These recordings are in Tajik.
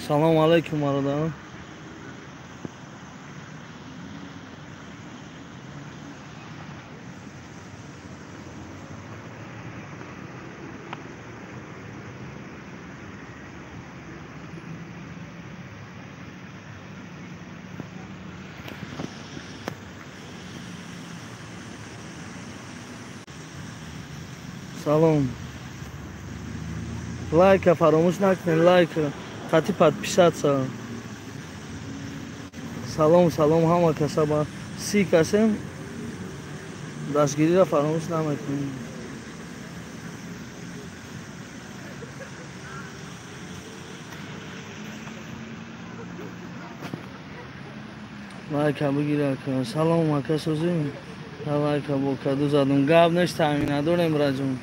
Салом алейкум, бародарон. Салом. Лайка фаромӯш накунед, лайка, хати подписаться. Салом, салом ҳама каса, ба 30 касем, дастгириро фаромӯш намекунем. Лайка бигир, ака. Салом, ака, созӣ? Лайка бо каду задум. Гап нест, таъмин надорем, браҷон.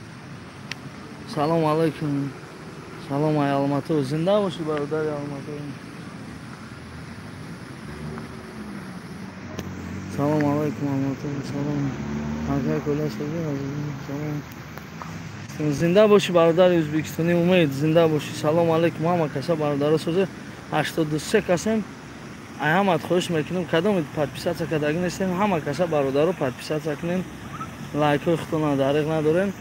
Салом алейкум. Салом ай Алмато. Зинда бошӣ, бародари Алмато. Салом алейкум, Алмато. Салом. Ака Коля, созӣ? Салом. Зинда бошӣ, бародари Ӯзбекистонӣ Умед, зинда бошӣ. Салом алейкум ҳама каса, бародаро, созӣ? 83 касем. Ай ҳамат хоҳиш мекунем, кадоме подписаться кардагӣ нестем, ҳама каса, бародаро, подписаться кунем. Лайкҳои худтонро дариқ надорем.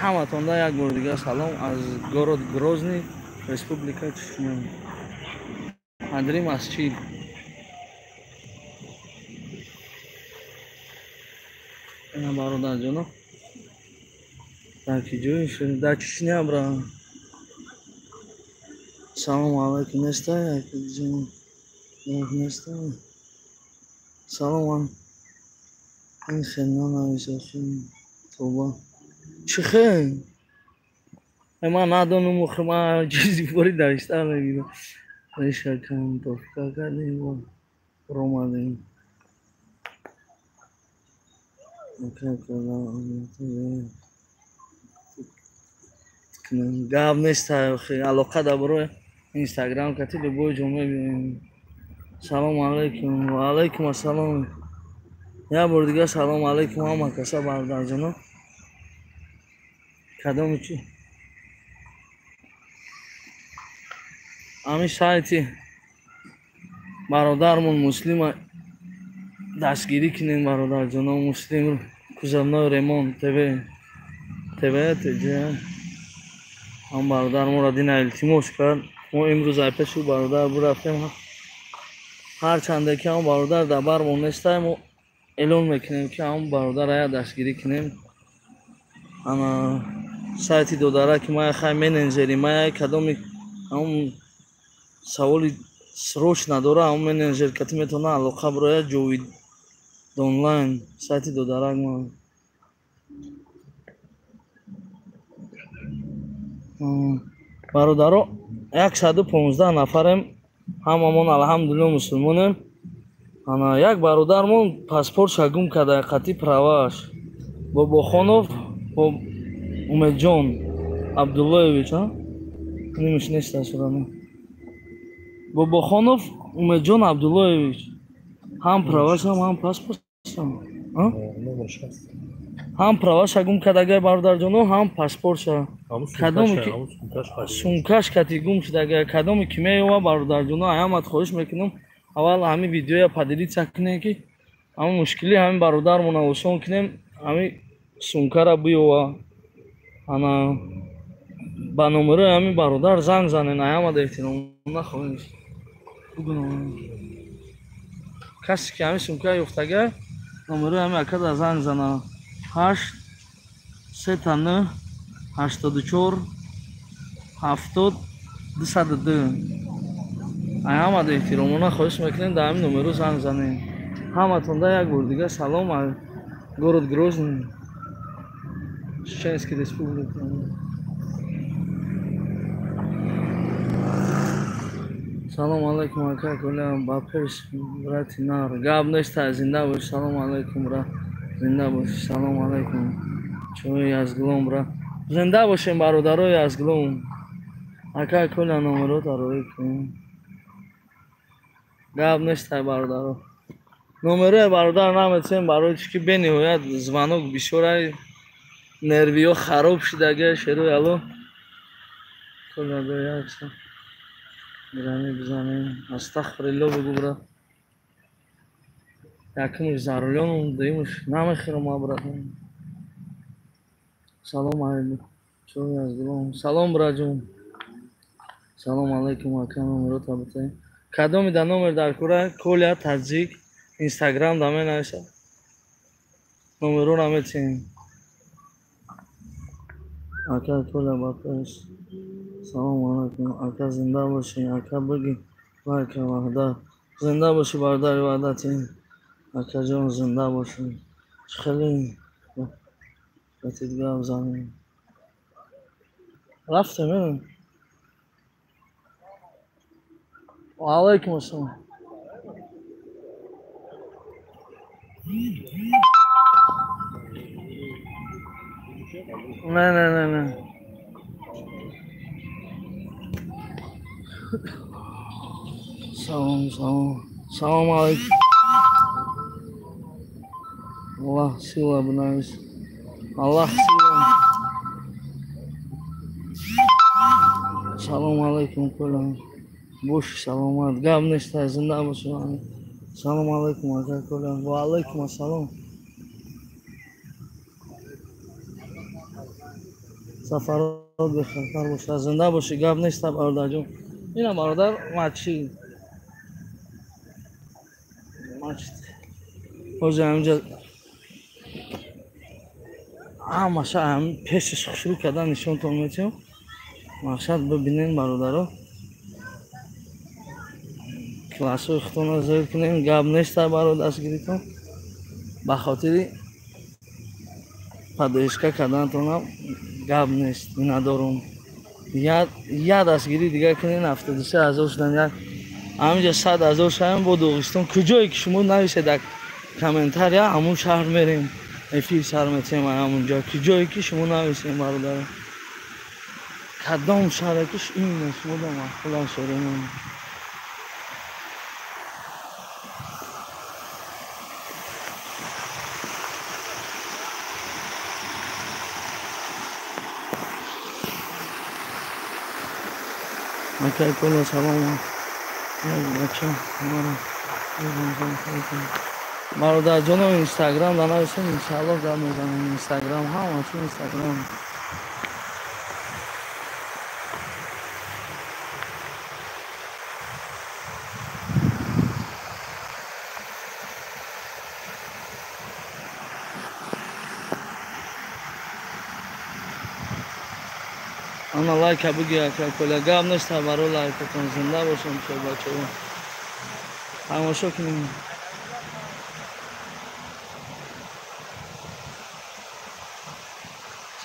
Ҳаматонда як бор дигар салом аз город Грозный, Республика Чечня. Андрей Масчид. Ина, бародарҷоно. Дар ки ҷои? Дар Чечня, бра. Салом алейкум, неста ҷон. Неста. Салом. Ин хел нанавис охи. Тоба. Чӣ хел? Ман надонам, охи, ман чизи бори навишта мегирам. Решакам тофка кардем, ромадем. Гап нест, охи, алоқа дар бораи Инстаграм кати любой ҷо мебинем. Салом алейкум. Ва алейкум ассалом. Як бор дигар салом алейкум ҳама каса, бародарҷоно. Кадоми чи? Ҳамин сайти бародармон Муслима дастгирӣ кунем, бародарҷоно. Муслим Кузовной Ремонт ТВ. ТВ ТЖ. Ҳам бародар моро дина илтимос кард. Мо имрӯз ай пеши бародар бурафтем. Ҳарчанде ки ҳам бародар дар бармон нестай, мо эълон мекунем, ки ҳам бародар ая дастгирӣ кунем. Ана сайти додара ки мая хай менеҷери мая, кадоми ҳам саволи срочно дора, ҳам менеҷер кати метавона алоқа бирояд. Ҷовид онлайн сайти додарак ма. Бародаро, 115 нафарем, ҳамамон алҳамдулилло мусулмонем. Ана як бародармон паспортша гум карда, қати правааш. Бобохонов Умедҷон Абдуллоевич, а? Нимиш нест асурана. Бобохонов Умедҷон Абдуллоевич. Ҳам правашам, ҳам паспортшам. А? Ҳам праваша гум кардагай, бародарҷоно, ҳам паспортша. Кадоме ки сумкаш кати гум шудагай, кадоме ки меёва, бародарҷоно, ҳамат хоҳиш мекунам, аввал ҳамин видеоя поделиться кунем, ки ҳамин мушкили ҳамин бародармона осон кунем, ҳамин сумкара биёва. Ана ба номерои ҳамин бародар занг занен, ҳамада эҳтиромона хоҳиш. Касе ки ҳамин сумка ёфтагай, номерои ҳамин акада занг зана. 8 3 9 84 70 202. Ай ҳамада эҳтиромона хоҳиш мекунем, дар ҳамин номеро занг занем. Ҳаматонда як бор дигар салом аз город Грозный, Чеченский Республика. Салом алейкум, ака Коля, ба пеш, брати нар. Гап нест, зинда бош. Салом алейкум, бра. Зинда бош. Салом алейкум. Чои Язглом, бра. Зинда бошем, бародарои Язглом. Ака Коля, номеро тарои кун. Гап нест, бародаро. Номерои бародар наметсем, барои чӣ ки бениҳоят звонок бисёр, нервиҳо хароб шудага, шерои ало. Коля, до якса. Бирами бизанем. Астағфирилло бигӯ, брат. Якумш за рулём, дуюмш намехӯрам, ма, брат. Салом алейкум. Чой аз дилом. Салом, братҷон. Салом алейкум, ака, номерота бите. Кадоми да номер дар кура? Коля Таҷик Инстаграм да менависа. Номерора метиҳем. Ака Коля бапеш. Салом алейкум. Ака, зинда бошӣ. Ака, биги лайка ваҳдат. Зинда бошӣ, бародари ваҳдати. Акаҷон, зинда бошӣ. Чӣ хеле батид гап занем. Рафтем, мерем. Ва алайкум ассалом. Не, не, не, не. Салом, салом. Салом алейкум. Аллах сила бинавис. Аллах сила. Салом алейкум, Коля. Боши саломат. Гап нест, зинда боши. Салом алейкум, ака Коля. Ва алейкум ассалом. Сафарот бехатар боша. Зинда боши, гап нест, бародарҷон. Ина бародар мачи. Мачид. Ҳозир ҳаминҷа ҳамаша ҳам пешаш шурӯъ кардан нишонтон метиҳам. Мақсад бибинем, бародаро. Классҳои худтонро зоҳир кунем. Гап нест барои дастгиритон. Ба хотири поддержка кардантонам гап нест. Миннатдорум. Я дастгирӣ дигар кунем, 73 000 шудан, як ҳаминҷа 100 000 шавем бо Доғистон. Куҷое ки шумо нависед дар комментария, ҳамун шаҳр мерем, эфир сар метиҳем ҳамунҷо. Куҷое ки шумо нависем, бародаро. Кадом шаҳре ки именно шумо да маъқулам шерем. Акай Коля, салом. Бача, бародарҷоно, Инстаграм да нависем, иншаалло гап мезанем. Инстаграм, ҳамашу Инстаграм. Ана лайка биги, ака Коля. Гап нест барои лайкатон. Зинда бошем, бачаҳо. Тамошо кунем.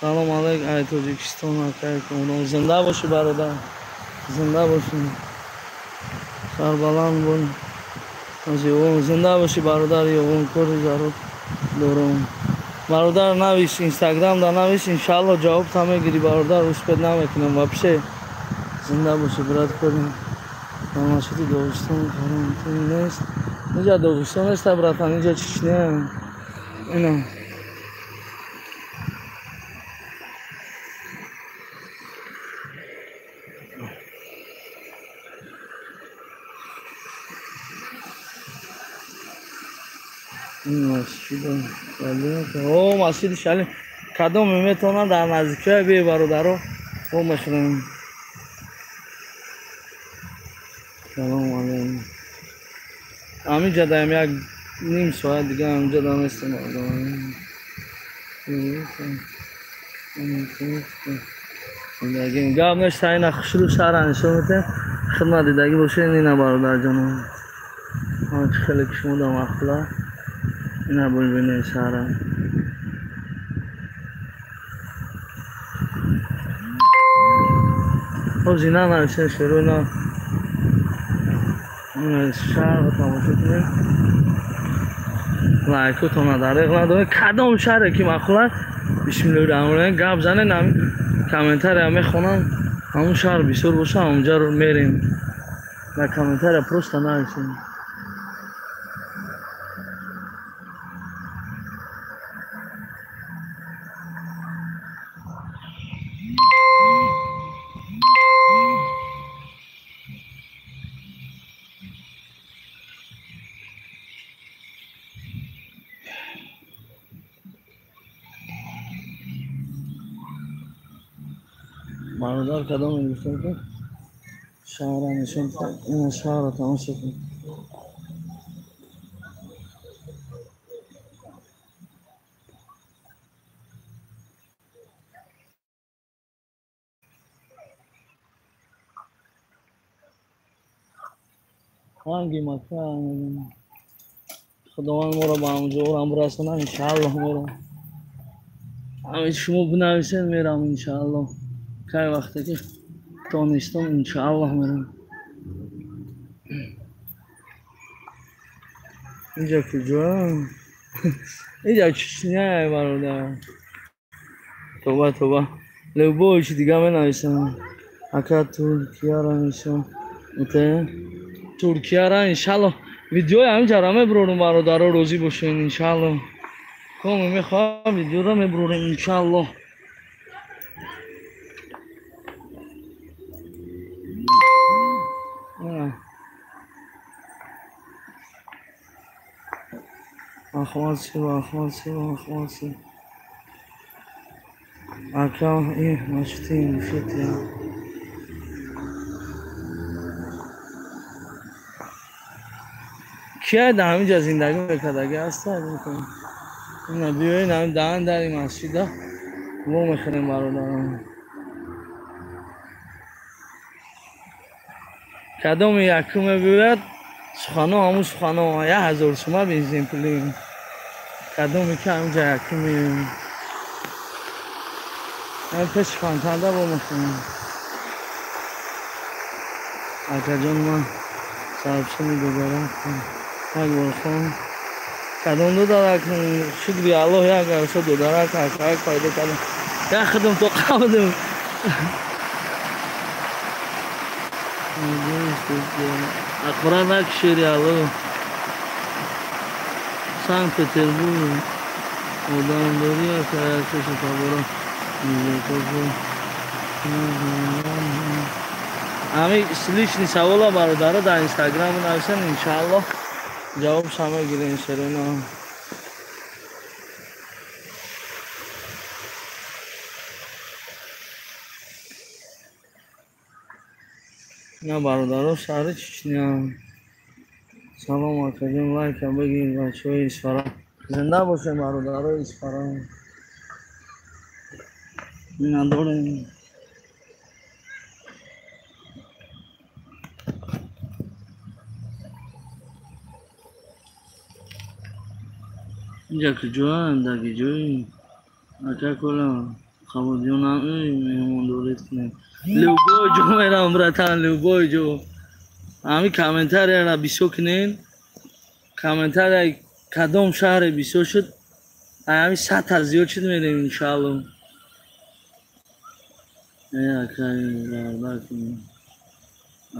Салом алейк, ай Тоҷикистон, акай Комрон. Зинда бошӣ, бародар. Зинда бошӣ. Сарбаланд бо. Зинда бошӣ, бародар, ёвон кори зарур дорам. Бародар, навис, Инстаграм да навис, иншаалло ҷавоб та мегирӣ, бародар, успеть намекунам вообще. Зинда бошӣ, брат Коля. Дар масҷиди Доғистон карантин нест. Инҷа Доғистон нест, братан, инҷа Чечня. Ина. Ин масҷида о масҷиди Шалим. Кадоме метавонад дар наздикиҳои бе, бародаро, мо мехӯрем. Салом алейкум. Ҳаминҷа даем як ним соат дига ҳаминҷа да нестем, бародаро. Гап нест, ина хушрӯ шаҳра нишон медиҳем. Хидмат дидагӣ бошед, ина бародарҷоно. Чӣ хеле ки шумо да маъқула. Ина бибинед шаҳра. Ҳозир нанависем шеро, ина шаҳрро тамошо кунем. Лайкотона дареғ надоред. Кадом шаҳре ки маъқул аст, бисмиллоҳи раҳмони раҳим гап занед, ҳамин комментария мехонам. Ҳамун шаҳр бисёр боша, ҳамунҷаро мерем. Дар комментария просто нависем. Бародар кадом гуфтем ки шаҳра нишон, ина шаҳра тамошо кун. Ранги Макка, Худованд моро ба ҳамҷоворам расонад, иншааллоҳ мерам. Ҳамин шумо бинависед, мерам иншааллоҳ. Кай вақте ки тонистам, иншааллоҳ мерам. Инҷа куҷо? Инҷа Чечня, бародар. Тоба, тоба. Любой чи дига менависам. Ака, Туркияро нишон. Туркияра иншааллоҳ видеои ҳаминҷара мебурорум, бародаро, розӣ бошед иншааллоҳ. Коме мехоҳам видеоро мебурорем иншааллоҳ. Ахват сила, ахват сила, ахват сила. Ака, и масҷиди Ингушетия. Кия дар ҳаминҷа зиндагӣ мекардаги ҳаста? Ина биёед, ҳамин даҳан дари масҷида во мехӯрем, бародарон. Кадоми якум мебиёяд, сухано ҳамун сухано 1000 сума бензин пули. Кадоме ки ҳаминҷа якум меоем. Ҳамин пеши фонтанда во мехӯрем. Акаҷон, ман сообщение додарам. Як бор хон. Кадом додарак? Шукри Аллоҳ, як арса додарак акак пайдо кардам. Як худам то қабдам. Акура накшери Аллоҳ. Санкт Петербург. Одамдорӣ ака, як шаша табора. Ҳамин личный савола, бародаро, дар Инстаграм нависен, иншааллоҳ ҷавобша мегирем серона. На, бародаро, шаҳри Чечня. Салом, акаҷон, лайка бигир, бачаҳои Исфара. Зинда бошем, бародарои Исфара. Ина дорем. Инҷа куҷоанд, даги ҷои? Ака Кола, Қабодиёнам меҳмондорӣ кунем. Любой ҷо мерам, братан, любой ҷо. Ҳамин комментарияра бисёр кунен. Комментария кадом шаҳре бисёр шуд, ҳамин 100 зиёд шуд, мерем иншааллоҳ. Э, акай, бардар кун.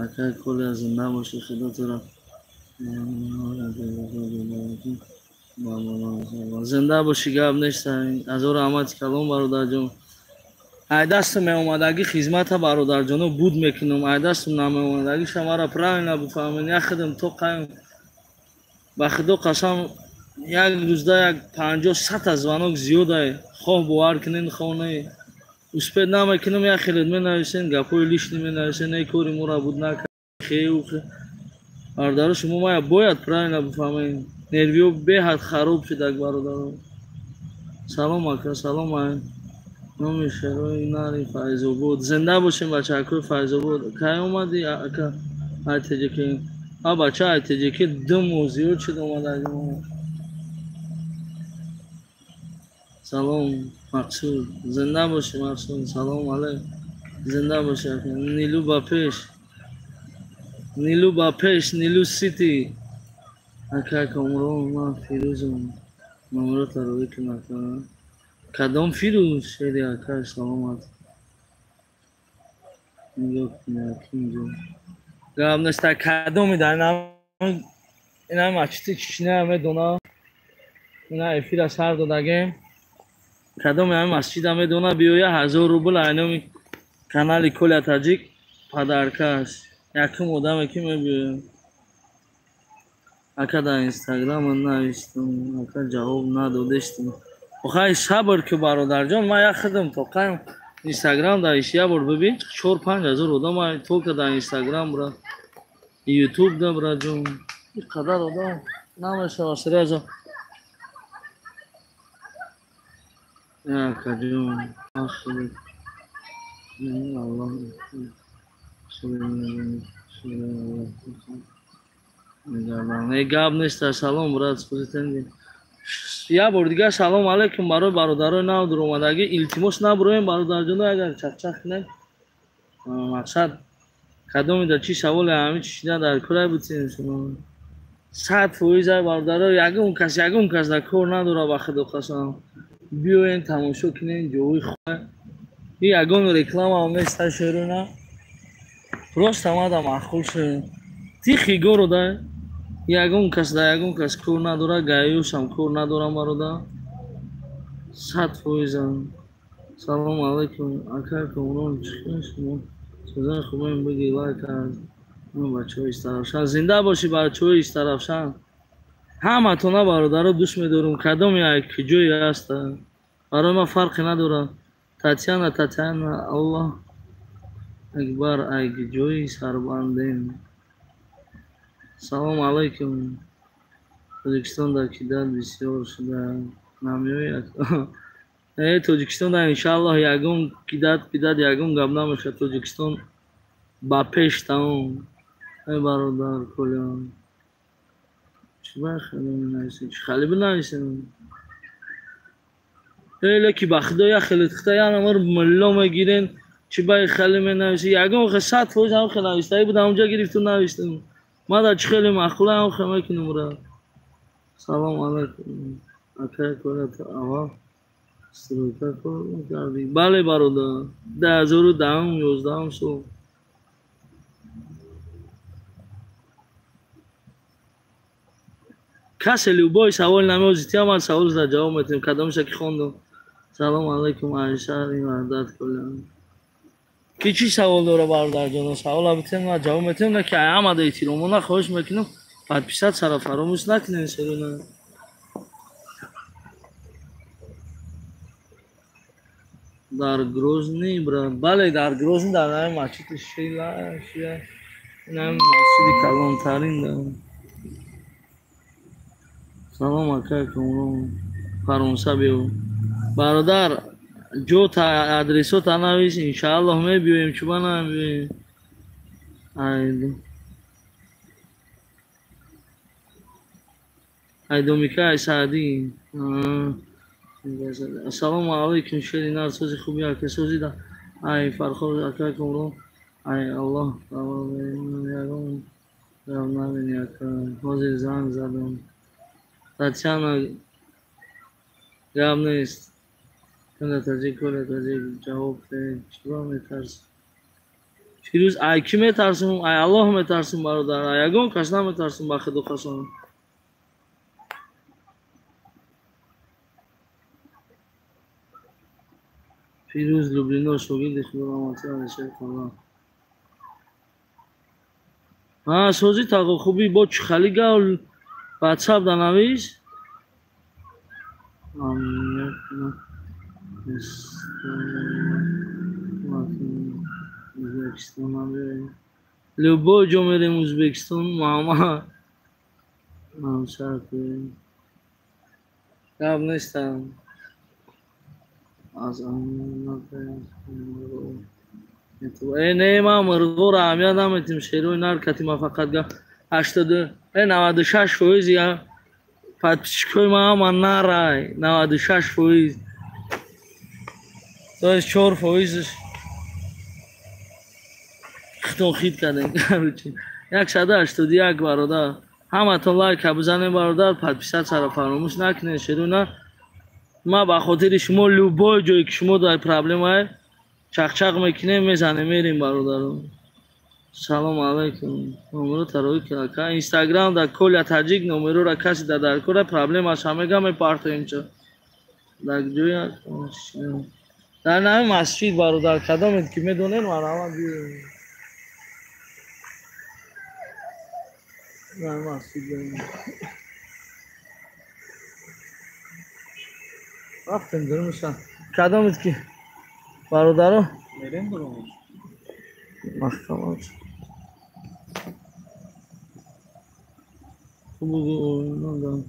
Акай Коля, зинда бошӣ, Худо туро. Зинда бошӣ, гап нест. Ҳазор раҳмати калом, бародарҷон. Ай дастам меомадагӣ хизмата, бародарҷоно, буд мекунам. Ай дастам намеомадагӣ шамара правильно бифаҳмед. Як худам то қаем. Ба Худо қасам, як рӯзда як 50-100 звонок зиёд ай. Хоҳ бовар кунед, хоҳ не. Успеть намекунам, як хелет менависен, гапҳои лишний менависен, эй кори моро буд накард, хеу хе. Бародаро, шумо мая бояд правильно бифаҳмед. Нервиё беҳад хароб шудак, бародаро. Салом, ака, салом, ай. Номи шерои нари Файзобод. Зинда бошем, бачаакои Файзобод. Кай омадӣ, ака? Ай ТҶК. А бача ай ТҶК ду моҳ зиёд шуд омада. Салом, Мақсуд. Зинда бошӣ, Мақсуд. Салом алейк. Зинда бошӣ, ака. Нилу ба пеш. Нилу ба пеш, Нилу Сити. Ака Комрон, ман Фирӯзам. Номерота рӯй кун, ака. Кадом Фирӯз? Шери ака, саломат. Нигоҳ кун, инҷо. Гап нест, кадоми дар ина масҷиди Чечня медона. Ина эфира сар додагем. Кадоми ҳамин масҷида медона, биёя 1000 рубл айноми канали Коля Таҷик подарка аст. Якум одаме ки мебиёям. Ака, дар Инстаграм навистам, ака, ҷавоб надодештам. Охай, сабр ки, бародарҷон, ман як худам тоқаем. Инстаграм да иш як бор бибин, 4-5 ҳазор одам только дар Инстаграм бра, Ютуб да бра ҷон. Ин қадар одам намешава серьёзно. Акаҷон, ахи Аллоҳ не гап нест. Салом, брат, як бор дигар салом алейкум барои бародарои нав дуромадагӣ. Илтимос, набуроем, бародарҷоно, агар чақчақ кунем, мақсад кадомида чӣ саволе ҳамин чи шида дар курай бутем шумо 100% ай бародаро, ягон кас дар кор надора. Ба худо қасам, биёен, тамошо кунем ҷои хуба. И ягон рекламаам нест, шеруна, просто омада маъқул шуд. Тихий города, ягон кас да ягон кас кор надора, гаюшам кор надорам, бародар, 100%-ам. Салому алайкум, ака Комрон, чӣ шумо сӯзани хубаем, биги лайк аз бачаҳои Истаравшан. Зинда бошӣ, бачаҳои Истаравшан, ҳаматона бародаро дӯст медорум. Кадоме ай куҷое ҳаста, барои ман фарқе надорад. Татьяна, Татьяна, Аллоҳ акбар, ай ҷои сарбандем. Салому алайкум. Тоҷикистон дар кидат бисёр шуда намеояд? Э, Тоҷикистон дар иншааллоҳ ягон кидат пидат ягон гап намешавад. Тоҷикистон ба пеш, тамом. Эй бародар Коля, чӣ ба хеле менависем, чӣ хеле бинависем? Э, леки ба худо, як хеле тихта як намар милло мегирен. Чӣ ба хеле менависи? Ягон хе 100% ҳам хе навистаи будам, онҷа гирифту навистам. Ма дар чӣ хеле маъқула, ҳам хе мекунам ра. Салому алайкум, акай Коля, ту аввал стройка кор мекардӣ? Бале, бародар, 2010-ум, 11-ум сол. Касе любой савол намеозити, ман савол зада ҷавоб метавем, кадомиша ки хондам. Салому алайкум, ай шаҳри Ваҳдат, Коля. Ки чӣ савол дора, бародарҷоно, савола битем, ман ҷавоб метавем. На ки ай ҳамада эҳтиромона хоҳиш мекунам, подписаться ра фаромӯш накунем, серона. Дар Грозный, брат? Бале, дар Грозный, дар наи масҷиди Шила шия, наи масҷиди калонтарин да. Салом, акай Комрон, Фаронса биё. Бародар, ҷо адресота навис, иншааллоҳ мебиёем, чуба намебиёем? Айду айдомика ай Саъдӣ. Ассалому алайкум, шери нар, сози хуби, ака, созида ай Фархор. Акай Комрон, ай Аллоҳ ягон гап набини, ака, ҳозир занг задам. Татьяна, гап нест. Коля Таҷик, Коля Таҷик, ҷавоб деҳ, чиро метарсӣ? Фирӯз, ай кӣ метарсум? Ай Аллоҳ метарсум, бародар, ай ягон кас наметарсум, ба худо қасам. Фирӯз Люблино, шогирди худо раҳматӣ Алишер Қала. Ҳа, сози тағо, хубӣ, бо чӣ хали гав ватсап да навис. Амният Ӯзбекистон набиёем, любой ҷо мерем, Ӯзбекистон, Муҳаммад ҳамшаҳр, гап нестам. Аз э не, ман мирғоро аҳамият наметим, шерои нар кати. Ма фақат гап 80 э 96% подписчикои ман ҳама нарай, 96%, то есть 4%-ш хитон хит кардем. Короче, 181 бародар, ҳаматон лайка бизанем, бародар, подписаться ро фаромӯш накунед. Шеруна, ма ба хотири шумо любой ҷое ки шумо дар проблемае, чақчақ мекунем, мезанем, мерем, бародаро. Салому алайкум, номеро тарои ака. Инстаграм дар Коля Таҷик номерора касе дар даркора проблемаша мега, мепартоем. Ча дар ҷоя? Дар нави масҷид, бародар, кадомед ки медонед, марҳамат, биёед дар масҷид. Рафтем дурмуша, кадомед ки Бародаро маҳкама ту бугу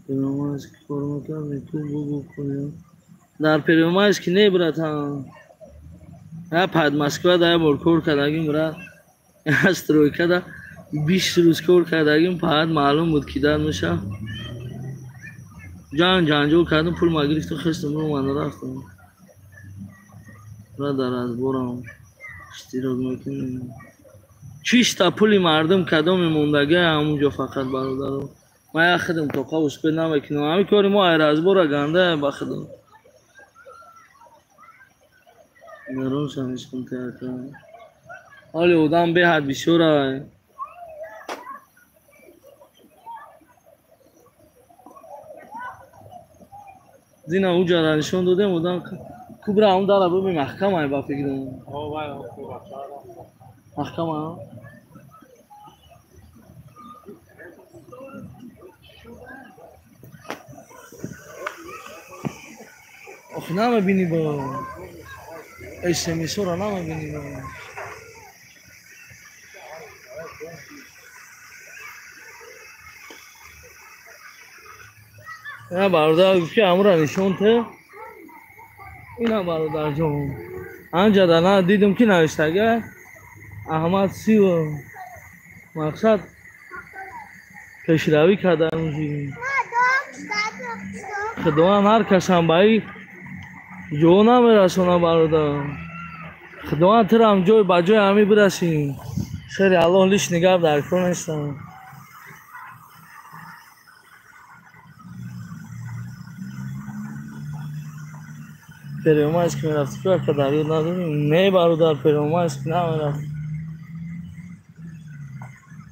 Первомайский кор мекардӣ, ту бугу кунӣ. Дар Первомайский не, братан. Я под Москва да я бор кор кардагим, брат. Я стройка да 20 рӯз кор кардагим, фақат маълум буд ки дар меша. Ҷанг ҷанҷол кардам, пул ма гирифтам, хестам, роман рафтам. Брат, дар разборам иштирок мекунем. Чиста пули мардум кадоми мондагӣ ҳамунҷо фақат бародаро. Ман як хидм тоқа успед намекунам. Ҳамин кори мо ай разбора ганда ба хидм. Ҳоли одам беҳад бисёр ай. Дина уҷара нишон додем, одам кубра ҳамун дара бибин маҳкам ай ба фикрам. Маҳкам ай. Охи намебинӣ бо СМС-ро намебинӣ бо. Ина бародар гуфт ки ҳамура нишон те. Ина бародарҷон. Анҷа да на дидам ки навиштага Аҳмад Сиво. Мақсад пешравӣ кардан. Худованд ҳар касам ба ин ҷо намерасонад бародар. Худованд турам ҷой ба ҷои ҳамин бирасӣ. Шери Аллоҳ лишний гап дар кор нестам. Первомайский мерафтӣ ку ака дар ёд надорӣ? Не бародар, Первомайский намерафт.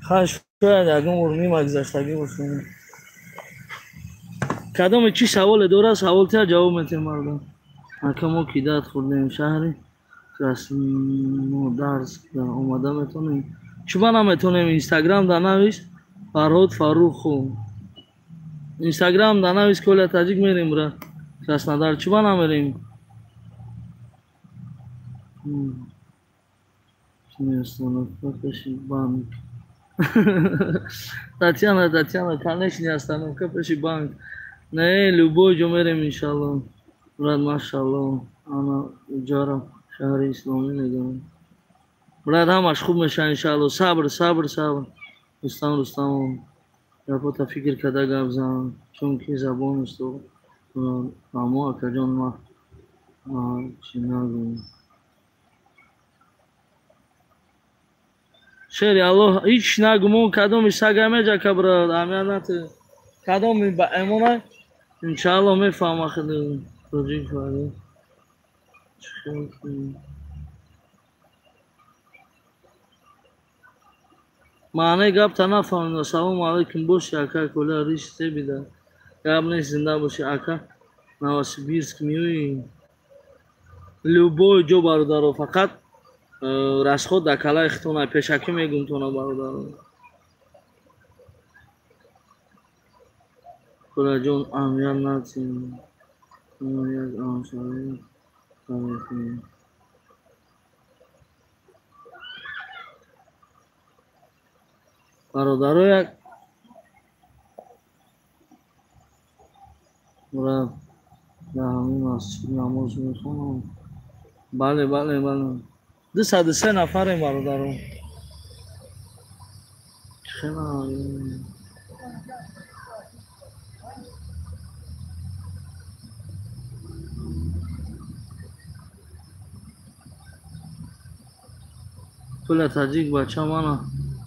Хай шояд ягон бор мима гузаштагӣ бошад. Кадоме чӣ саволе дорад, савол тия ҷавоб метиҳем бародар. Ака мо кидат хӯрдем шаҳри Краснодарск омада метавонем? Чӯба наметавонем? Инстаграм да навис Фарҳод Фаррухов. Инстаграм да навис Коля Таҷик мерем бра. Краснодар чӯба намерем? Остановка пеши банк. Татьяна, Татьяна, конечно, остановка пеши банк. Не, любой ҷо мерем иншалло. Брат, машалло. Ана уҷара шаҳри исломӣ мегӯям. Брат, ҳамаш хуб мешавад иншалло. Сабр, сабр, сабр. Рустам, Рустам, гапота фикр карда гап зан, чунки забон усто. Аммо акаҷон ма чӣ нагӯям. Шери Аллоҳ ҳеҷ нагумон кадоми сага меҷака брат, аҳамият нате. Кадоми ба эмонай иншаалло мефаҳма худ тоҷик фарид. Маънаи гапта нафаҳмидам. Салому алайкум боши ака Коля риш себида. Гап нест, зинда боши ака. Новосибирск меоӣ? Любой ҷо бародаро, фақат расход дар калаи хитона пешакӣ мегум тона бародаро. Коляҷон аҳамият натиҳ. Бародаро як брат дар ҳамин масҷид намоз мехонам. Бале, бале, бале. 203 нафарем бародаро. Хела Коля Таҷик бача мана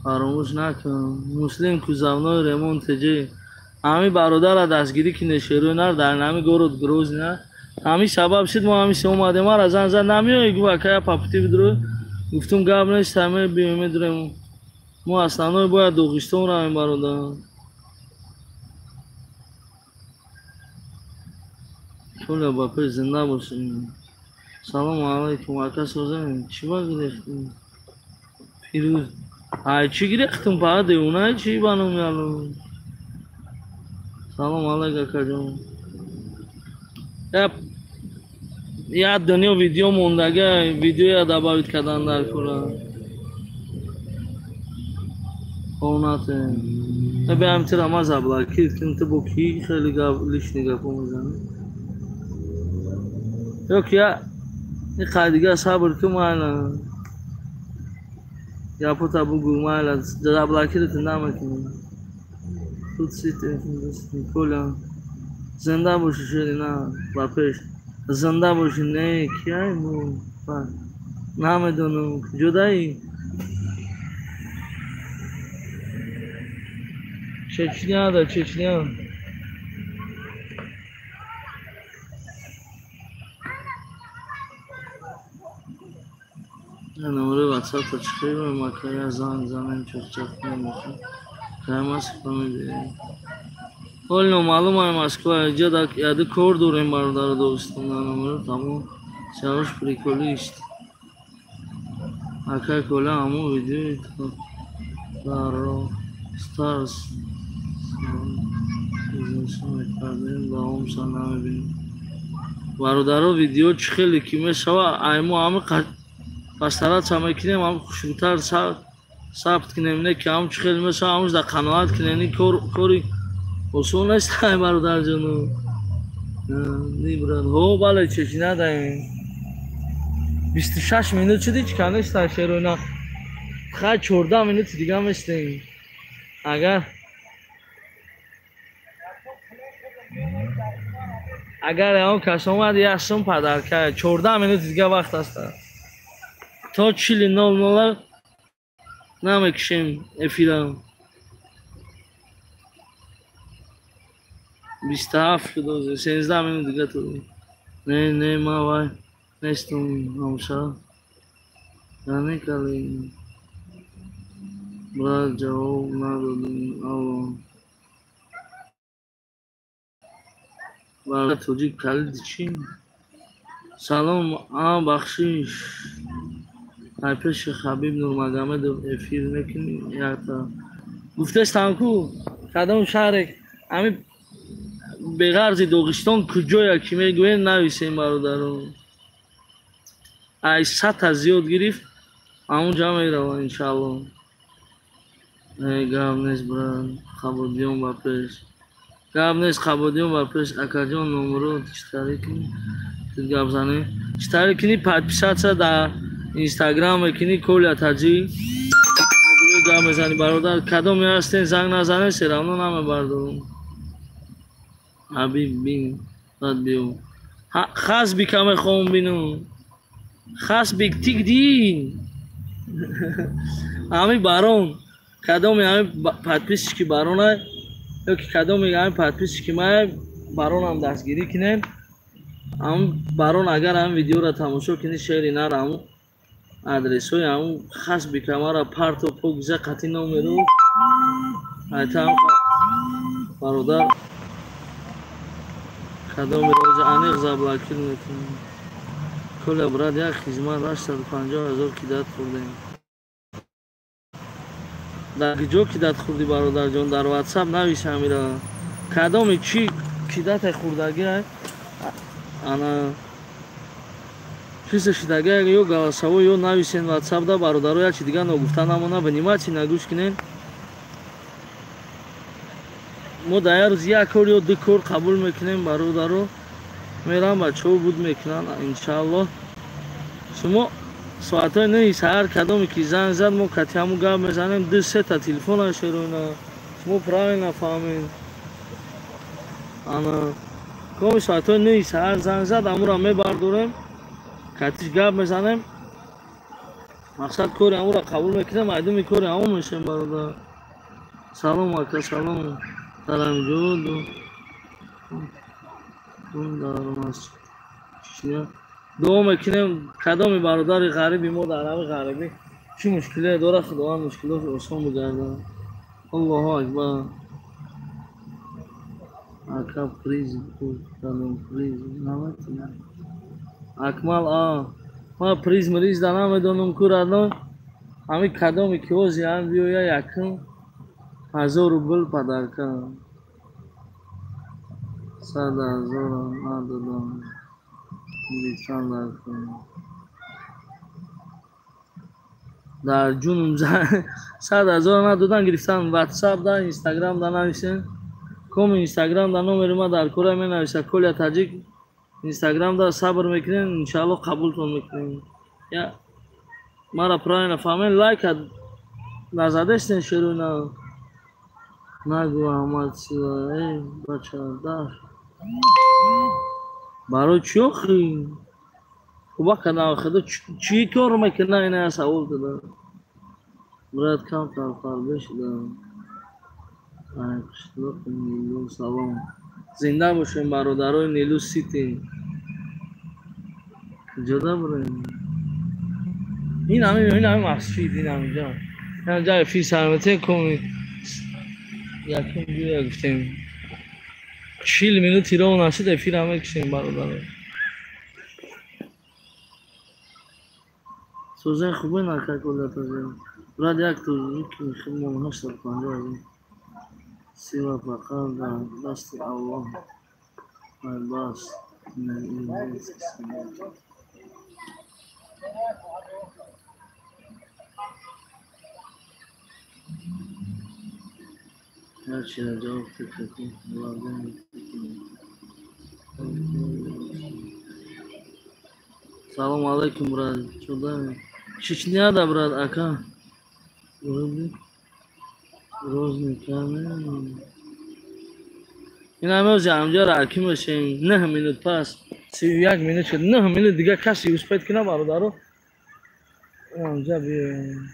фаромӯш накун. Муслим кузавной ремонт теҷи. Ҳамин бародара дастгирӣ кине шерои нар дар ҳамин город Грозный на. Ҳамин сабаб шуд мо ҳамин се омадем. Мара зан зад намеоӣ гуфт ака я папути бидро. Гуфтум гап нест, ҳаме биёем медурем. Мо основной бояд Доғистон равем бародар. Коля ба пеш зинда бошем. Салому алайкум ака созем. Чӣ ба гирехтем? Фирӯз. Ай чӣ гирехтем фақат девонае чӣ ба номи Аллоҳ. Салом алайк акаҷон. Я Як дунё видео мондага, видеоя добавить кардан дар кора. Хонате. Бе ҳам тира ма заблокир кун, ту бо ки хеле гап лишний гапо мезанӣ. Ё ки я ин қай дига сабр кун, майла. Гапота бугӯ, майла, заблокират намекунам. Тут Коля. Зинда бошӣ, шерина, ба пеш. Зинда бошӣ, не, кияй мо? Намедонам, куҷодаӣ? Чечня да, Чечня. Номери ватсапа чӣ хел макая занг занем, чахчах намехоҳ. Кай Москва медиҳем? Ҳол номаълум ай Москва, иҷа яди кор дорем, бародару дӯстон, номер тамом. Сиёвуш приколист. Акай Коля, ҳамон видеои дар Старс мекардем, давомша намебинем. Бародаро, видео чӣ хеле ки мешава, ай мо ҳама пастаратса мекунем, ҳам хушрӯтар сабт кунем, не ки ҳам чӣ хеле мешава, ҳамуш дар қаноат кунем. Ин кори осон нест, ай бародарҷону. Ни брат. Ҳо, бале, Чечня даем. 26 минут шуди, чӣ кам нест, ай шероина. Хай 14 минути дига местем. Агар ягон кас омад, як сум подарка. 14 минути дига вақт аст. То 40:00 намекушем эфира. 27 шуд, 13 минут дига ту. Не, не, ма вай нестум ҳамша. Яъне кали. Брат, ҷавоб надодем. Алло. Бародар тоҷик калиди чӣ? Салом, а бахшиш. Ай пеши Хабиб Нурмагомедов эфир мекунӣ якта. Гуфтестам ку кадом шаҳре ҳами беғарзи Доғистон куҷоя ки мегӯем, нависем, бародарон. Ай 100-та зиёд гирифт, ҳамунҷа мерава, иншаалло. Гап нест, брат, Қабодиён ба пеш. Гап нест, Қабодиён ба пеш. Акаҷон, номро чӣ тариқ кунӣ? Ту гап занӣ? Чӣ тариқ кунӣ? Подписаться дар Инстаграм мекунӣ, Коля Таҷи. Гап мезанӣ, бародар. Кадоме ҳастен, занг назанед, всё равно намебардорам. Ҳабиб бин, баъд биё. Хасбика мехоҳам бинам. Хасбик тигдин. Ҳами барон, кадоме ҳами подписчики барона ё ки кадоме ҳами подписчики май, баронам дастгирӣ кунем. Ҳам барон агар ҳам видеоро тамошо кунӣ, шери нар ҳамун адресҳои ҳамун хасбика мара парто покиза қатъи номеру айтам, бародар, кадоме рози аниқ заблокир мекунем. Коля, брат, як хизмат 850 ҳазор кидать хӯрдем. Дар куҷо кидать хӯрдӣ, бародарҷон? Дар ватсап навис ҳамира. Кадоме чӣ кидать хӯрдагӣ, ана чизе шидагӣ, ё голосовой, ё нависен ватсапда, бародаро, як чи дига ногуфта намона, внимательно гӯш кунен. Мо дар як рӯз як кор ё ду кор қабул мекунем, бародаро. Мерам, бачаҳо буд мекунанд, иншааллоҳ. Шумо соатҳои 9 саҳар кадоме ки занг зад, мо кати ҳамун гап мезанем, ду сета телефона шероина. Шумо правильно фаҳмед. Ана коми соатҳои 9 саҳар занг зад, ҳамура мебардорем, катиш гап мезанем. Мақсад кори ҳамура қабул мекунем, айдуми кори ҳамун мешем, бародар. Салом, ака, салом. Дар ҳамҷо дуо мекунем, кадоми бародари ғариби мо дар ҳами ғарибӣ чӣ мушкиле дорад, Худованд мушкилотро осон бигардонад. Аллоҳу акбар. Ака, приз кадом приз наметонам. Акмал, а ма приз мриз да намедонам ку, радно. Ҳами кадоме ки ози ҳам биёя, якум 1000 рубл подарка. 100 ҳазор надодам. Гирифтан дар ҷунум 100 000 надодан, гирифтан. Ватсап да, Инстаграм да нависен. Ком Инстаграм да номери ма дар кора менависа, Коля Таҷик Инстаграм да. Сабр мекунем, иншаалло, қабултон мекунем. Я мара правильно фаҳмем, лайка назадестен. Шеруна нагу, Аҳмад Сила. Эй бача, дар барои чӣ охи кӯба кардам? Худо чӣ кор мекунад? Ина савол када. Брат, камтар фарбе шуда. Қишлоқи Нилу салом, зинда бошем, бародарои Нилу Сити. Куҷода бурем? Ин ҳами масҷид, ин ҳамиҷа, ин ҷа эфир сармете коми якум ҷоя гуфтем. 40 минути роҳ нашид, эфира мекушем, бародаро. Созен хубе накаколатазе, брат. Як тоҷики худмон 850. Сила фақат дар дасти Аллоҳ. Бас. Ҳарчира ҷавоб фикр. Салому алайкум, брат. Чудами Чечняда, брат, ака. Грозный камен. Ин ҳамози ҳамҷо раки мешем. 9 минут пас, 31 минут шуд, 9 минут дига касе успеть кина, бародаро, ҳамҷа биёем.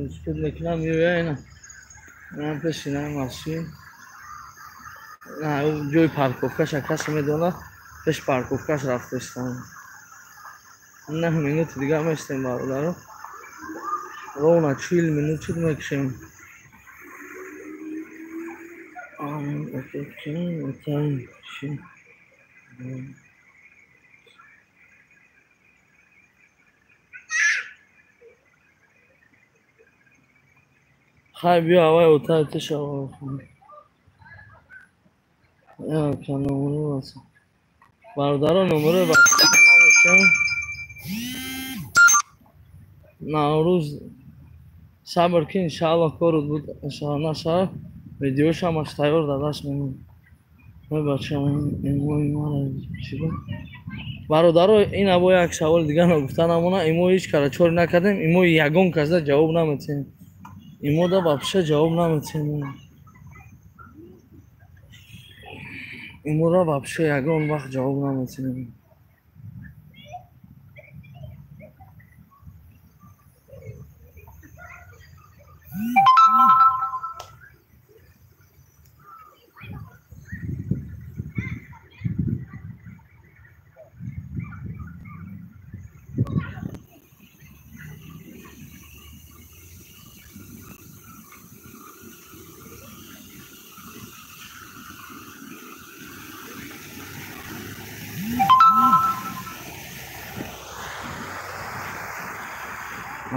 Успеть мекунам, меоя. Ина ина пеши на масҷид, ҷои парковкаша касе медонад, пеш парковкаш рафтестам. 9 минути дига местем, бародаро. Ровно 40 минут шуд, мекушем. Хай, биё, авай отай тешава. Бародаро, номерои ватсап. Наврӯз сабр ки, иншааллоҳ, корут буд нашава. Видеош ҳамаш тайёр дар даст мемон. Ой бача, имои мара чӣ? Бародаро, ин або як саволи дига ногуфта намона. Имо ҳеҷ кара чор накардем, имои ягон касда ҷавоб наметиҳем. Имода вообще ҷавоб наметиҳем. Имора вообще ягон вақт ҷавоб наметиҳем.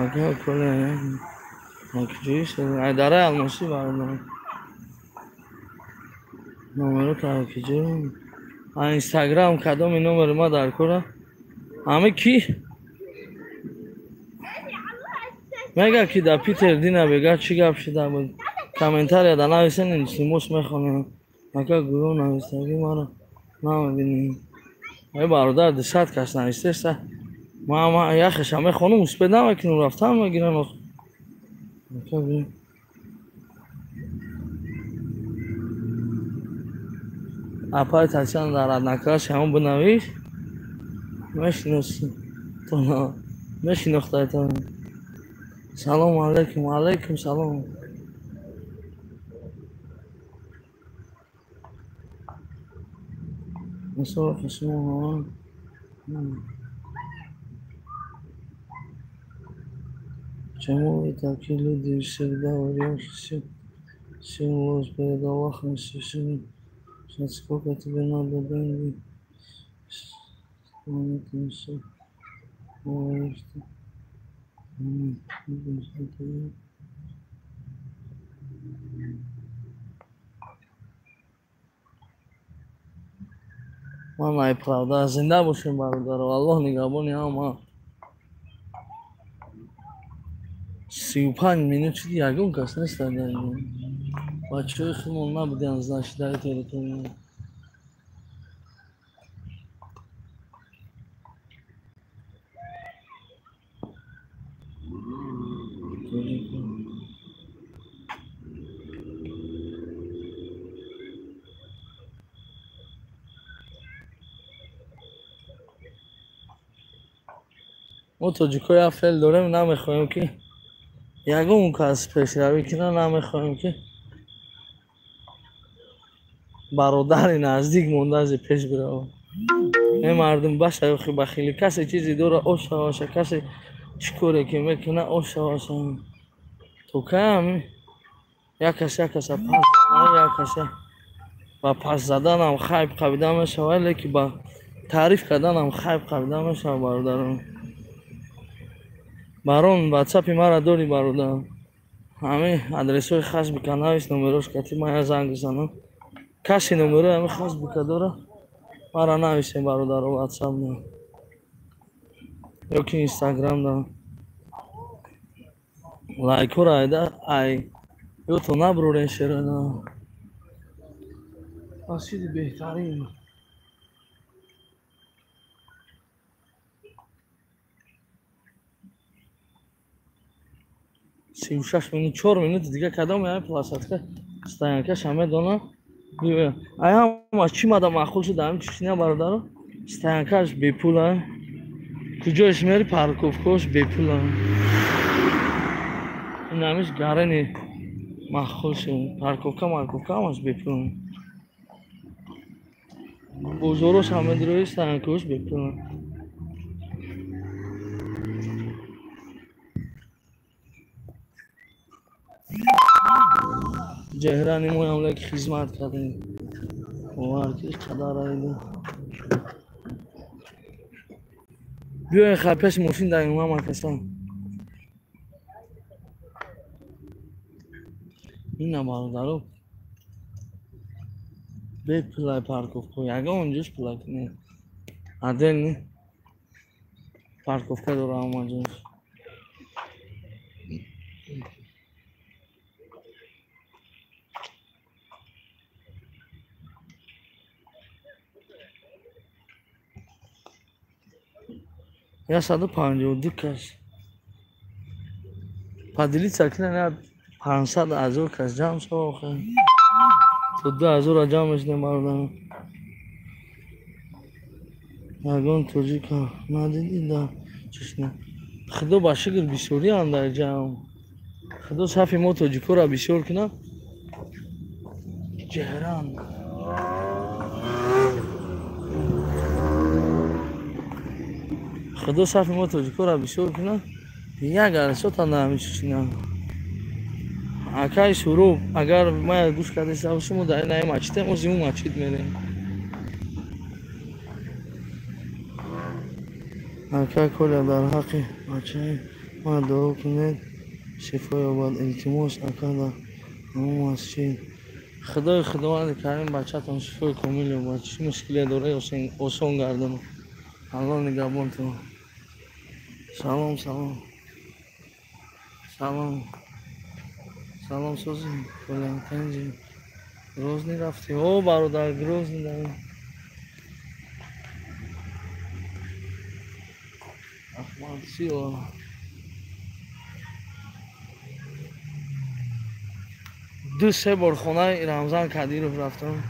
Ака Коля, куҷои? Дараи Алмосӣ, бародар. Номеро куҷо? Инстаграм кадоми номери ма дар кора? Ҳами ки мега, ки дар Питер дина бега, чӣ гап шида буд? Комментария да нависен, илтимос, мехонем. Ака, гурӯҳ навистагӣ маро намебинӣ. Ай бародар, 200 кас навистеста. Ма яхеша мехонум, успеть намекунам, рафтан мегирам. Апай Татьяна дар Одноклассники ҳамон бинавис, мешиноси, мешинохтайтон. Салому алайкум, алайкум салом. Мисол. Почему вы такие люди, всегда врешь, все, все ложь перед Аллахом, все, все, сейчас сколько тебе надо деньги, это все, говоришь, что Ман ай правда зинда бошем бародаро, Аллоҳ нигаҳбони ҳама. 35 минут шуд, ягон кас нест дар инҷо. Бачаҳои худмон набуданд, значит, дар территория. Мо тоҷикҳо як феъл дорем, намехоҳем ки ягон кас пешравӣ кунад, намехоҳем ки бародари наздик монда аз пеш биравад. Э мардум баша охи бахили, касе чизе дора ошаваша, касе чӣ коре ки мекунад ошаваша. То кай як кас як каса пас занад, як каса ба пас заданам хайб қабида мешавад, лекин ба таъриф карданам хайб қабида мешавад бародарон. Барон, ватсапи мара дори бародар. Ҳамин адресҳои хасбика навис, номерош кати ман я занг занам. Касе номерои ҳамин хасбика дора, мара нависем бародаро ватсап да ё ки инстаграм да. Лайкҳоро айда ай ёто набурорен шерона. Масҷиди беҳтарин. 36 минут, 4 минути дига кадом ҳамин площадка стоянкаша медонам. Ай ҳама чӣ мада маъқул шуд ҳамин Чечня бародаро, стоянкаш бепула. Куҷояш мери парковкаош бепула. Ин ҳамиш гарани маъқул шуд. Парковка, марковка ҳамаш бепула. Бозорош ҳам медирои стоянкаош бепула. Ҷеҳрани моям леки хизмат кардем. Бовар ки қадар айда. Биёен хай пеш мошин даем ҳама касан. Ина бародаро бепулай парковка, ягон ҷош пулак не. Отдельный парковка дора ҳама ҷош. 152 кас. Поделиться кунанд 500 ҳазор кас ҷамъ шава охир. То 2000 ҷамъ мешудем бародарон. Ягон тоҷика надидӣ дар Чечня? Худо ба шукр бисёриам дар ҷамъ. Худо сафи мо тоҷикҳоро бисёр кунад. Ҷеҳран. Худо сафи мо тоҷикҳоро бисёр кунад. Як арсота дар ҳамин Чечня. Акай Суроб, агар ман гӯш кардаиста бошем, мо дар ин ҳамин масҷидем, мо зиму масҷид мерем. Акай Коля, дар ҳаққи бачаи ман дуо кунед, шифо ёбад. Илтимос, ака, дар ҳамон масҷид. Худои Худованди Карим бачатон шифои комил ёбад. Чӣ мушкиле дора осон гардонад. Аллоҳ нигаҳбонтон. Салом, салом. Салом. Салом сози Коля, тенҷи. Грозный рафтӣ? О, бародар, Грозный дар. Ахмад Сила. 2-3 бор хонаи Рамзан Кадиров рафтам.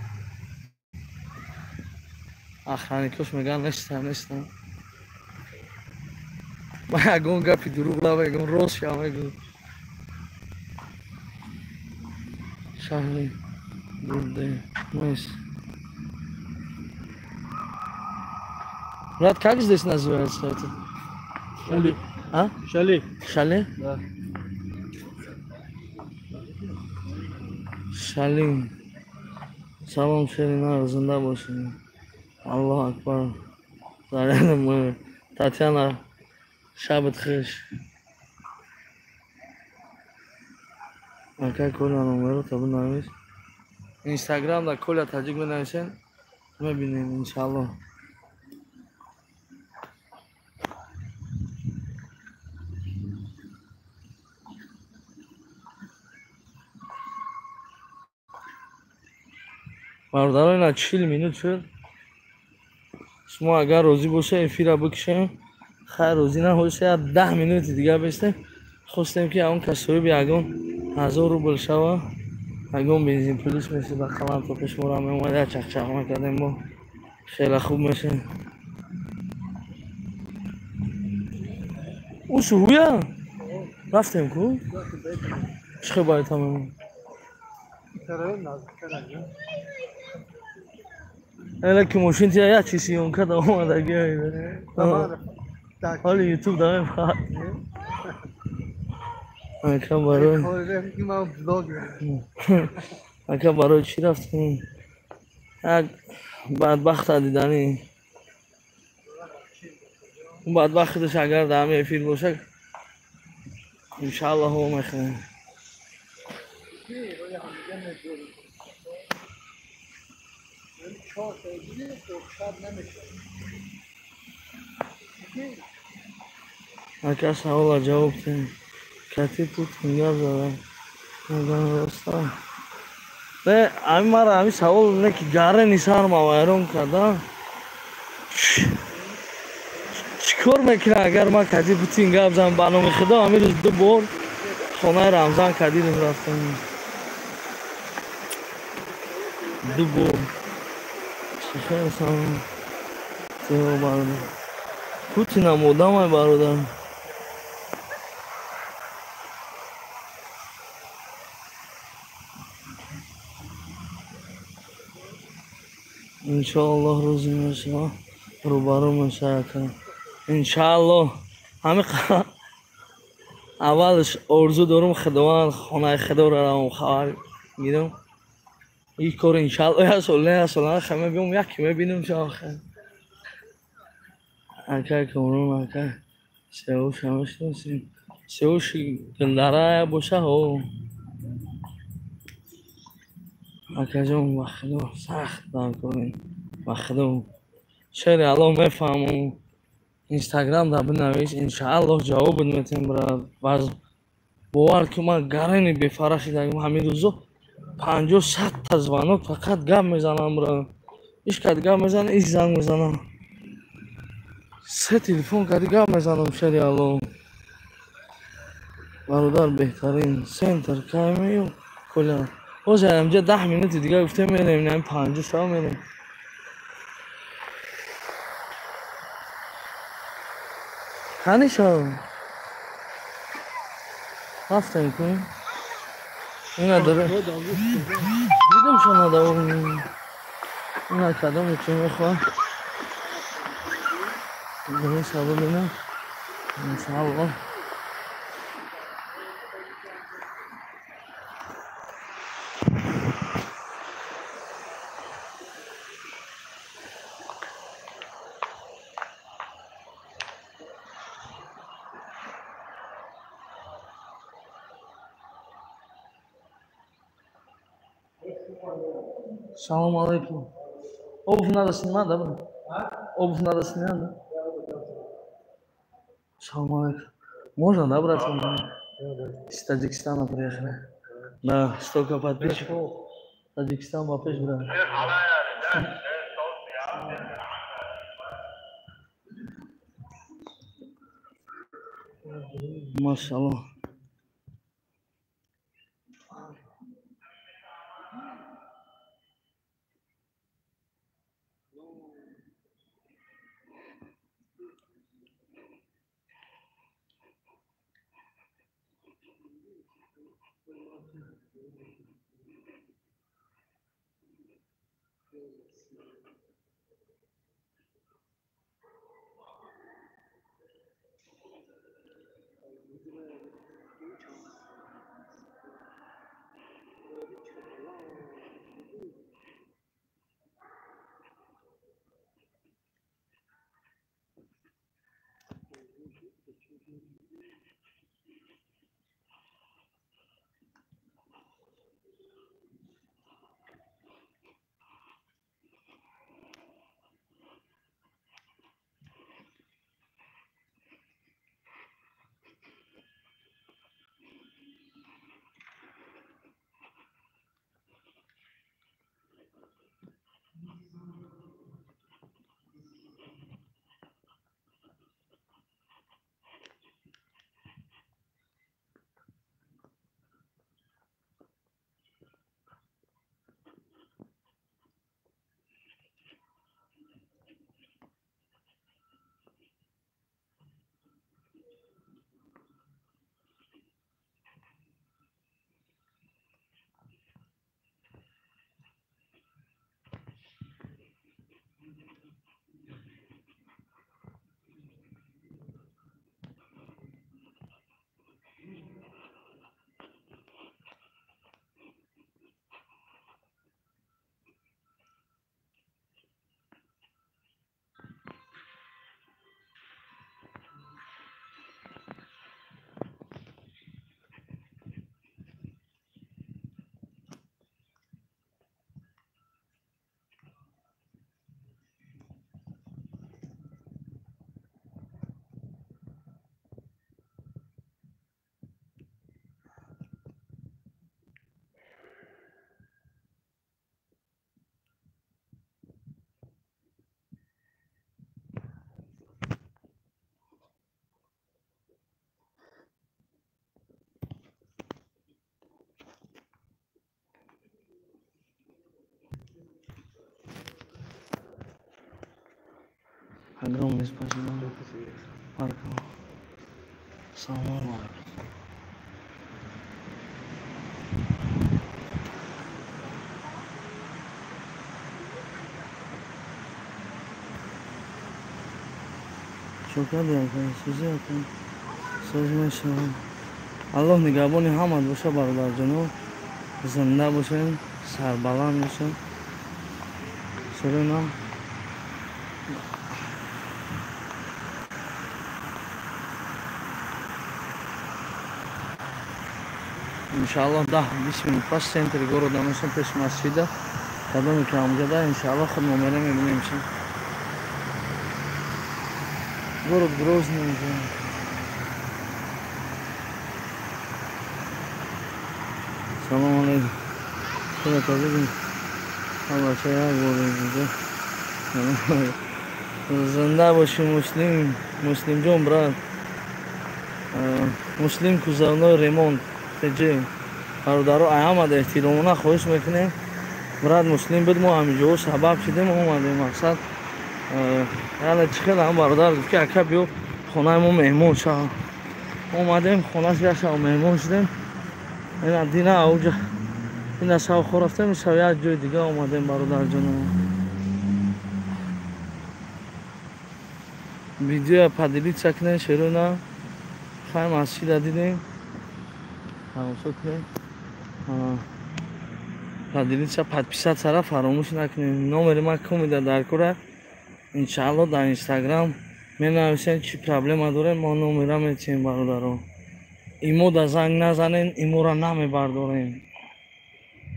Охранникош мегӯянд нестам, нестам. Ман ягон гапи дурӯғ намегӯям, рост шам мегӯям. Шаҳри Гурдемес. Брат, как здесь называется это? Шали. А? Шали. Шали? Да. Шали. Салом, Шерина, зинда бошед. Аллоҳ акбар. Заряна Татьяна, шабат хуш. Ака Коля номеро табу навис. Инстаграм да Коля Таҷик менависен. Мебинем иншааллоҳ. Бародарон, ина 40 минут шуд. Шумо агар розӣ бошед эфира бикушем, хайр, розӣ набошед 10 минути дигар бистем. Хостем ки он кас соҳиби ягон 1000 рубл шава, ягон бензин пулиш мешид, ба қалам то пеш мора меомад, як чақчақ мекардем, бо хеле хуб мешид. Ӯ шуҳуя? Рафтем ку? Чӣ хел байта мемон? Эла ки мошин тия як чиз съёмка да омадаги. Ҳоли ютуб да мефаҳад. Ака барои ака барои чӣ рафтем? Як бадбахта диданӣ. Он бадбахташ агар дар ҳамин эфир бошад, иншааллоҳ мо мехӯрем. Ака савола ҷавоб диҳем. Кати Путин гап зада. Роста. Не, ами мара ами савол не ки гарени сарма вайрон карда. Чӣ кор мекунам агар ман кати Путин гап занам? Ба номи Худо ами рӯз ду бор хонаи Рамзан Кадиров рафтам. Ду бор. Чӣ хел савол? Бародар. Путинам одамай бародар. Иншоаллоҳ рӯзе мешава, рӯбарӯ мешава ака. Иншоаллоҳ. Ҳами аввалш орзу дорум Худованд хонаи Худоро равам хабар гирам. Ин кор иншоаллоҳ як сол не, як сол не, хама биём яке мебинам шо. Ака Комрон ака сеуш ҳамешносем. Сеуш гулдара боша ҳо. Акаҷон ба Худо сахт даркорем. Ба Худо. Шери Аллоҳ мефаҳмам. Инстаграм да бинавис, иншааллоҳ ҷавобат метем брат. Баз бовар ки ман гарени бефара шидагим ҳамин рӯзо 50-100 та звонок фақат гап мезанам брат. Иш кад гап мезанам, иш занг мезанам. Се телефон кади гап мезанам шери Аллоҳ. Бародар беҳтарин центр кай меё коля. Ҳозир ҳамҷа 10 минути дигар гуфтем мерем, ин 50 шава мерем. Қани шав? Рафтем ку? Ина дора. Дидам шумо надавор. Ина кадом ки мехоҳад. Дуруст бибинам. Иншааллоҳ. Салом алейкум. Обувь надо снимать, да, брат? Обувь надо снимать, да? Салом алейкум. Можно, да, брат? Из Таджикистана приехали. Да, столько подписчиков. Таджикистан, папеш, брат. Машаллоҳ. Огромное спасибо. Баракаллах. Салом алейкум. Чо кардӣ ака? Сӯзи ака? Соз мешавам. Аллоҳ нигаҳбони ҳамат боша, бародарҷоно. Зинда бошем, сарбаланд бошем. Сурина. Иншааллоҳ 10-20 минут пас центри города мешем, пеши масҷида. Кадоме ки ҳамҷода, иншааллоҳ худмо мерем, мебинем чи. Город Грозный уже. Салом алейкум. Худо тазигим. Ҳамача як бор инҷо. Зинда боши, Муслим, Муслимҷон, брат. Муслим кузовной ремонт. ТЖ. Бародаро, ай ҳамада эҳтиромона хоҳиш мекунем. Брат Муслим буд, мо ҳаминҷоҳо сабаб шудем, омадем мақсад. Яъне чӣ хел ҳам бародар гуфт, ки ака, биё хонаи мо меҳмон шав. Омадем хонаш, як шаб меҳмон шудем. Ина дина ауҷа ина шав хо рафтем, шав як ҷои дига омадем, бародарҷоно. Видеоя поделиться кунем, шеруна. Хай, масҷида дидем. Тамошо кунем. Поделиться, подписаться фаромӯш накунем. Номери ман комида дар кора. Иншаалло дар Инстаграм менависем, чӣ проблема дорем, мо номера метиҳем, бародаро. Имода занг назанен, имора намебардорем.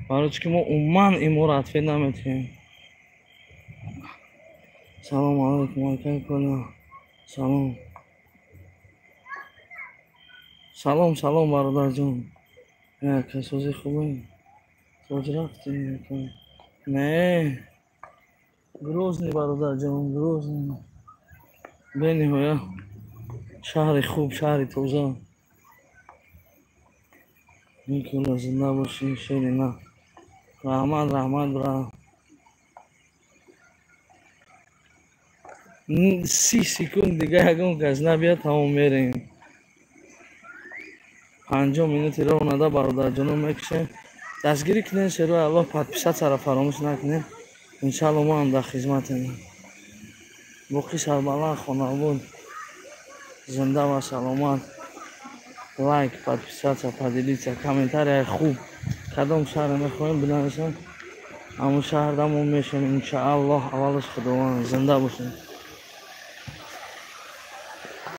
Барои чӣ ки мо умуман имора ответ наметиҳем. Салом алейкум, акай Коля. Салом. Салом, салом, бародарҷон. Ака, сози хубе? Соз рафтӣ, ака? Не. Грозный, бародарҷон, Грозный. Бениҳоят шаҳри хуб, шаҳри тоза. Никола, зинда бошӣ, шерина. Раҳмат, раҳмат, брат. 30 секунд дига ягон кас набиёд, тамом, мерем. 50 минути роҳ нада, бародарҷоно, мекушем. Дастгирӣ кунем, шерои Аллоҳ, подписаться фаромӯш накунем. Иншаалло мо ҳам дар хизматем. Боқӣ сарбаланд, хонабод, зинда ва саломат. Лайк, подписаться, поделиться, комментарияи хуб. Кадом шаҳре мехоҳем бинависем, ҳамон шаҳрда мо мешем, иншааллоҳ. Аввалаш Худованд. Зинда бошем.